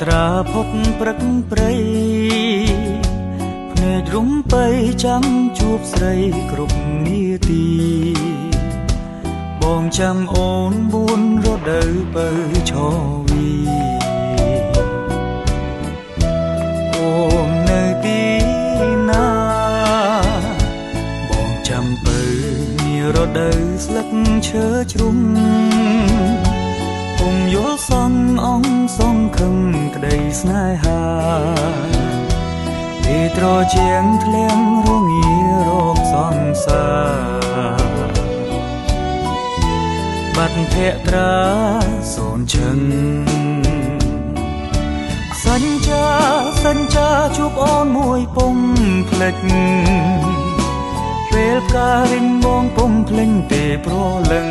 ត្រាផុតព្រឹកព្រៃភ្នែករំពៃចាំជួបស្រីគ្រប់នាទីបងចាំអូនបួនរដូវពៅឆវីអូននៅទីណាបងចាំពៅមានរដូវស្លឹកឈើជ្រុំពុំយល់សងអងសងខឹងក្តីស្នេហាពេលត្រជាងធ្លាងរងារោគសង្សារបាត់ភក្ត្រាសូនឈឹងសញ្ចាសញ្ចាជួបអូនមួយពុំភ្លេចពេលផ្ការិញបងពុំភ្លេញទេប្រលឹង